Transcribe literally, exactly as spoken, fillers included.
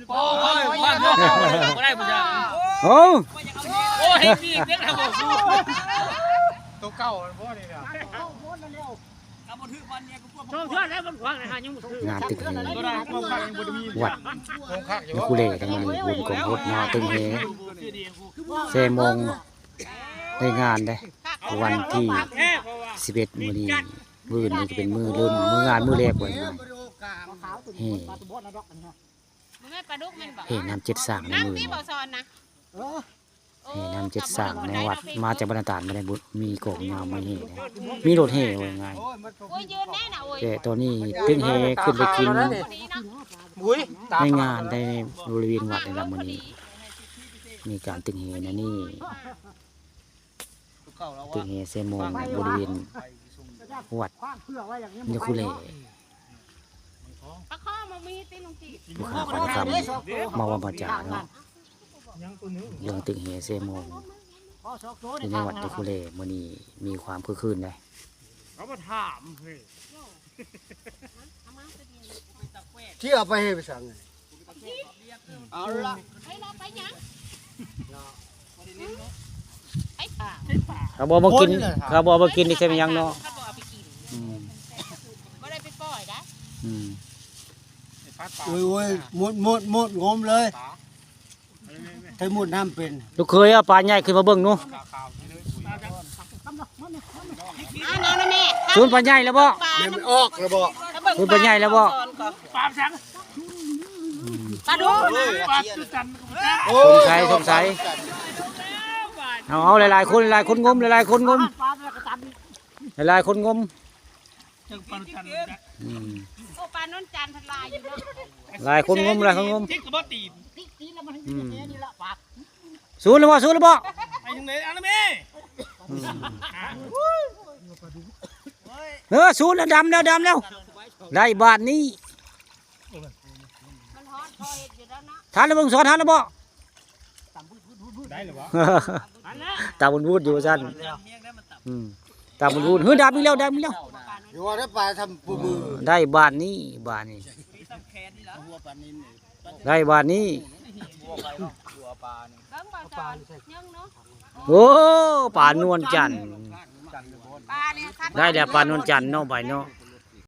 โอ้ย บ่ได้บ่ได้บ่ได้ โอ้ โอ้ย นี่เด็กนะบ่สู้ ตัวเก่ามันบ่นี่นะ ช่องเชื่อแล้วมันขวางนะฮะ ยังบ่ถือ งานตึกแฮ วัด โฮงคักอยู่ นคูเล กันมานี่ บุญกองโฮดเนาะ ตึกแฮ แซ่โมง ในงานเด้ วันที่สิบเอ็ด มื้อนี้ มื้อนี้ก็เป็นมื้อเริ่ม มื้องานมื้อแรกวันงานแฮ บ่แม่นปลาดุกแม่นบ่ แฮน้ำเจ็ดสร้างในมื้อนี้ น้ำที่บ่สอนนะ แฮน้ำเจ็ดสร้างในวัด มาจากบ้านตาดมาได้บุญ มีกองยาวมาแฮนะ มีรถแฮว่าง่าย โอ้ย ยืนแน่น่ะ โอ้ย แต่ตอนนี้ตึกแฮขึ้นไปกิน พอดีเนาะ อุ้ย ในงานในบริเวณวัดในละมื้อนี้ มีการตึกแฮนะนี่ ตึกแฮแซ่โมงบริเวณวัดนคูเล ปลาข้อมามีตีนลงจี ลูกค้าขวัญคำมาว่ามาจาเนาะ เรื่องตึกแฮแซ่โมง อยู่ในวัดนคูเล มื้อนี้มีความคึกคืนเลย เขามาถามเฮ้ย ที่เอาไปให้ไปสั่งไง เอาละ เฮ้ย เราไปยัง ไปป่า เขาบอกมากิน เขาบอกมากินนี่ใช่ไหมยังเนาะ เขาบอกเอาไปกิน อืม บ่ได้ไปปล่อยนะ อืม โอ้ยโอ้ย หมดหมดหมดงมเลย ใช้หมดน้ำเป็น ลูกเขยเอาปลาใหญ่ขึ้นมาเบิ่งหนู อ่า น้องนะแม่ ศูนย์ปลาใหญ่แล้วบ่ ปลา แม่มันออกแล้วบ่ ศูนย์ปลาใหญ่แล้วบ่ ปลาดุก โอ้ สงสัย สงสัย เอาเอาหลายๆคน หลายๆคนงม หลายๆคนงม หลายๆคนงม จังปลาดุกจันทร์ อืม โอ้ ปลานนจันทร์พันลายอยู่เนาะ หลายคนงม หลายคนงม ติ๊กกระบอกตีน อืม ศูนย์แล้วบ่ ศูนย์แล้วบ่ ไปถึงไหนแล้วนะแม่ อืม เออ ศูนย์แล้ว ดำแล้ว ดำแล้ว ได้บาทนี้ มันฮอดพอเห็ดอยู่แล้วเนาะ ทันแล้วบ่ สอนทันแล้วบ่ ได้หรือวะ ตาบุญพูดอยู่ว่าซั่น อืม ตาบุญพูด เฮ้ย ดำอีกแล้ว ดำอีกแล้ว เดี๋ยวว่าได้ปลาทำปูมือ ได้บาทนี้ บาทนี้ ได้บาทนี้ เบิ่งบ่าวสอนยังเนาะ โอ้ ปลานวลจันทร์ ปลาเนี่ยคัด ได้แล้วปลานวลจันทร์เนาะ ใบเนาะ